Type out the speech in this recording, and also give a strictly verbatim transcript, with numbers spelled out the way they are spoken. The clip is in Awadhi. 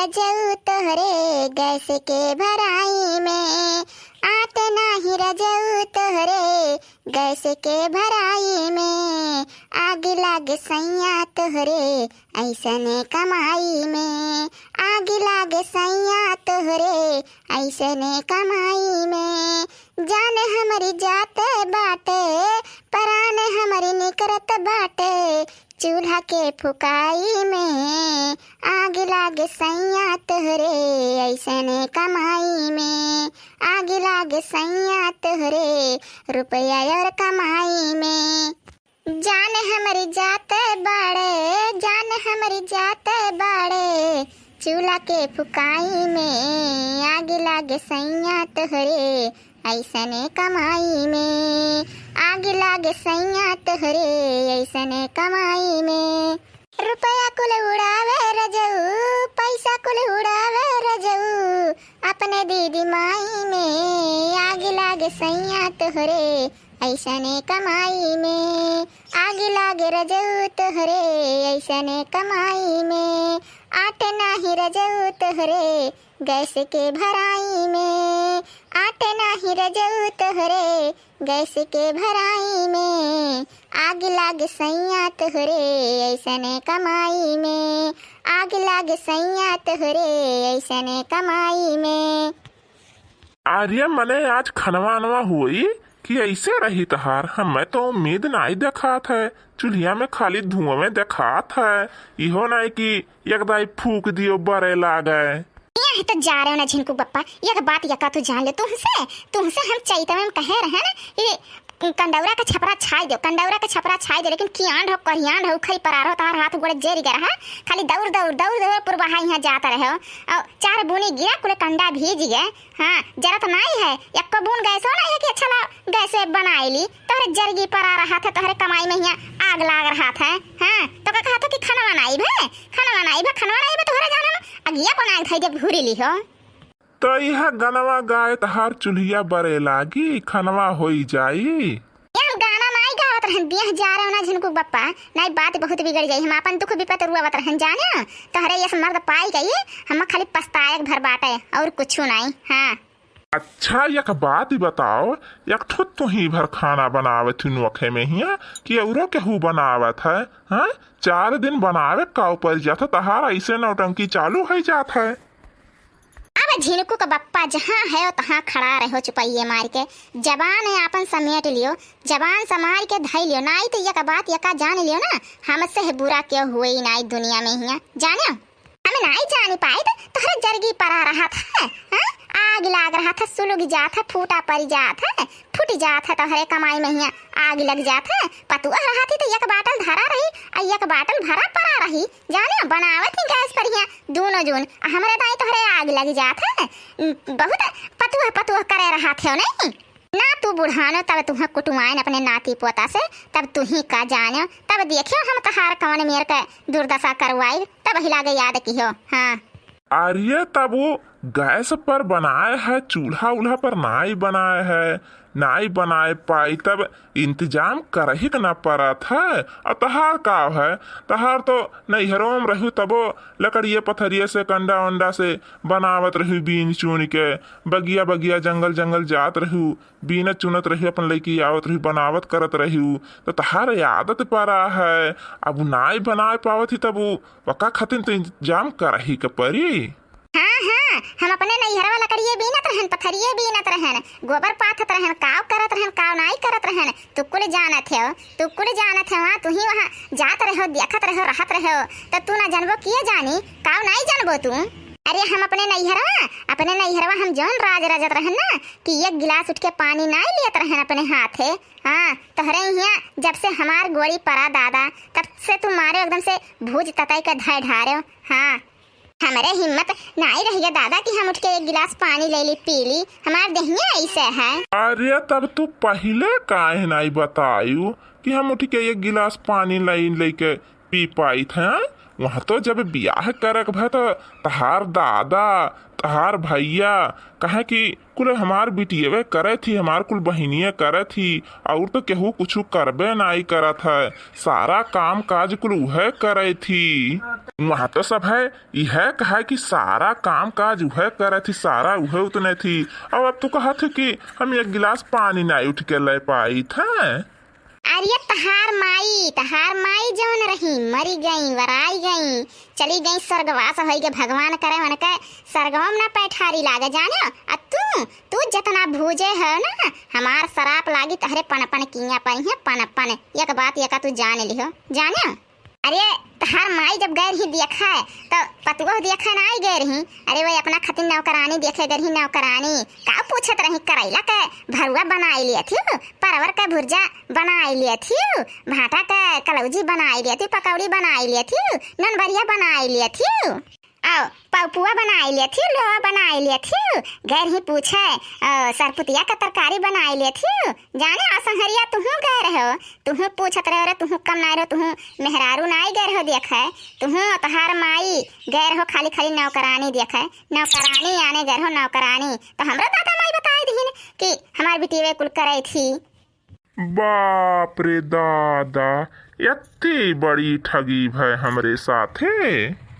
रजऊ तोहरे गैस के भराई में, आटे नाही रजऊ तोहरे गैस के भराई में, आग लागे सैया तोहरे ऐसने कमाई में, आग लागे सैया तोहरे ऐसने कमाई में। जान हमरी जात बाटे, परान हमरी निकरत बाटे, चूल्हा के फुकाई में, आग लागे सैया तोहरे ऐसने कमाई में, आग लागे सैया तोहरे रुपया और कमाई में। जान हमरी जात बाड़े, जान हमरी जात बाड़े, चूल्हा के फुकाई में, आग लागे सैया तोहरे ऐसने कमाई में, आग लागे सैया तोहरे ऐसने कमाई में। रुपया कुल उड़ावे रजऊ, पैसा कुल उड़ावे रजऊ, अपने दीदी माई में, आग लागे सैया तोहरे ऐसने कमाई में, आग लागे रजऊ तोहरे ऐसने कमाई में, आटे नाही रजऊ तोहरे गैस के भराई में, आटे नाही रजऊ तोहरे गैस के भराई में, आग लागे सैया तोहरे ऐसने कमाई में, आग लागे सैया तोहरे ऐसने कमाई में। अरे मने आज खनवा अनवा होई कि ऐसे रही तहार? हमें तो उम्मीद नाई देखात है, चूल्हिया में खाली धुआं में देखात है, इहो नाई कि एक दाई फूक दियो बरे लागे। यह तो जा रहे हो ना झिनकू बप्पा, एक बात यका तू जान ले, तुमसे, तुमसे हम चैतवे में कहे रहे ना, ये कंडौरा के छपरा छाई दो, कंडौरा के छपरा छाई दो, लेकिन कियान रहो, करियान रहो, खई परार हो, तहार हाथ गोड़े जेरी गए रहा, खाली दौड़, दौड़, दौड़, दौड़, पुरवाहा यहाँ जात रहे हो, और चार बूनी गिरा, कुल कंडा भीज गए। हाँ, जरत नाई है, एको बून गैसो नाई है कि अच्छा ला गैसे बनाई ली, तोहरे जरगी परा रहा था, तोहरे कमाई में हियाँ आग लाग रहा था। हाँ, तो का कहा था कि खाना बनाई भे, खाना बनाई भे, खाना बनाई भे, तोहरे जाने में अगिया बनाए था जब घूरी ली हो। तो यह गनवा गाए तहार चुल्हिया बरे लागी, खनवा होई जाई। ये हम गाना नाई गावत रहन, बियाह जा रहे हो ना झिनकू बप्पा, नाई बात बहुत बिगड़ जाई। हम आपन दुख विपत रुआवत रहन जाने, तोहरे यस मर्द पाई गई, हम खाली पछताए के भर बाटे और कुछ नाई। हाँ। अच्छा, एक बात ही बताओ, एक ठो तू ही भर खाना बनावत हूँ नोखे में हिया कि औरो केहू बनावत है? हाँ, चार दिन बनावे का ऊपर जात है, तहार ऐसे नौटंकी चालू है जात है। अब झिनकू का बप्पा जहाँ है तहाँ खड़ा रहो चुपैये मार के, जबान है आपन समेट लियो, जबान संभाल के धई लियो, नाई तो यक बात यका जान लियो ना, हमसे है बुरा क्यों हुए ही नाई दुनिया में हिया, जाने? हम नाई जानी पाइत, तोहरे जरगी परा रहत है, हाँ? आग लाग रहत है, सुलुग जात है, फूटा परी जात है, फूटी जात है, तोहरे कमाई में हिया आग लग जात है। पतुआ रहत ही तो यक बाटल धरा रही, आ यक बाटल भरा परा रही, जाने बनावत ही गैस पर हिया दूनो जून, आ हमरे दाई तोहरे आग लग जात है। बहुत पतुआ पतुआ करे रहत है नहीं। ना तू बुढ़ानो, तब तुह कुटुआइन अपने नाती पोता से, तब तू ही का जानो, तब देखियो हम तहार कवन मेर के दुर्दशा करवाई, तब ही लागे याद किहो। हाँ। अरे तब वो गैस पर बनाए है, चूल्हा उल्हा पर नाई बनाए है, नाई बनाए पाई, तब इंतजाम करही के ना परत है। और तहार का है, तहार तो नैहरों में रहू तबो लकड़िए पथरिए से, कंडा उंडा से बनावत रहू, बीन चुन के बगिया बगिया, जंगल जंगल जात रहू, बीनत चुनत रही, अपन लइकी आवत रही, बनावत करत रही, उ त तहार आदत परा है। अब उ नाई बनाए पावत ही, तब उ ओका खातिर त इंतजाम करही के परी। हाँ, हाँ, हम अपने नैहरवा लकड़िए बीनत रहन, पथरिए बीनत रहन, गोबर पाथत रहन, काव करत रहन, काव नाई करत रहन, तू कुल जानत हो, तू कुल जानत हो, हाँ, तू ही वहाँ जात रहो, देखत रहो, रहत रहो, त तू ना जानबो, किए जानी, काव नाई जानबो तू? अरे हम अपने नैहरवा, अपने नैहरवा हम जौन राज रजत रहन ना, कि एक गिलास उठ के पानी नाई लियत रहन अपने हाथे। हाँ, तोहरे हियाँ जब से हमार गोड़ी परा दादा, तब से तू मारे एकदम से भूज तताई के धय ढारे। हाँ, हमरे हिम्मत नाई रह गया दादा कि हम उठ के एक गिलास पानी ले ली, पी ली। हमार देहिया ऐसे है। अरे तब तू पहिले काहे नाई बतायू कि हम उठ के एक गिलास पानी लाई लेके पी पाइत है? वहाँ तो जब बियाह करक भा तो तहार दादा, तहार भैया, कहे कि कुल हमार बिटियवे करे थी, हमार कुल बहिनिये करे थी, और तो केहू कुछ करबे नाई करत है, सारा काम काज कुल उहे करे थी। वहाँ तो सब है इहे कहे कि सारा काम काज उहे करे थी, सारा उहे उतने थी। अब अब तू कहत है कि हम एक गिलास पानी नाई उठ के ले पाई थे। अरे तहार माई, तहार माई जौन रही, मरी गई, वराई गई, चली गई स्वर्गवास होई के, भगवान करे उनके स्वर्गवा में ना पैठारी लागे, जाने। आ तू, तू जितना भूजे हो ना, हमार सराप लागी तहरे पनपन किया परी है, पनपन। एक बात एका तू जान लिहो, जाने। अरे तहार माई जब गए रही देखे, तो पतुआ देखे ना आई गए रही। अरे वो अपना खातिर नौकरानी देखे गए रही, नौकरानी। का पूछत रही, करैला के भरुआ बनाई लिए थी, परवर के भुर्जा बनाई लिए थी, भाटा के कलौजी बनाई लिए थी, पकौड़ी बनाई लिए थी, ननबरिया बनाई लिए थी, आओ पौपुआ बनाई लिए थी, लोआ बनाई लिए थी, गए रही पूछे, अ, सरपुतिया के तरकारी बनाई लिए थी। जाने आ संहरिया, तुहू गए रहो, तुहू पूछत रहो रे, तुहू कम नाई रहो, तुहू मेहरारू नाई गए रहो देखे, तुहू तहार माई गए रहो खाली खाली नौकरानी देखे, नौकरानी आने गए रहो नौकरानी। तो हमरो दादा माई बताई दिहिन कि हमार बिटियवे कुल करे थी। बाप रे दादा, इतनी बड़ी ठगी भय हमरे साथे।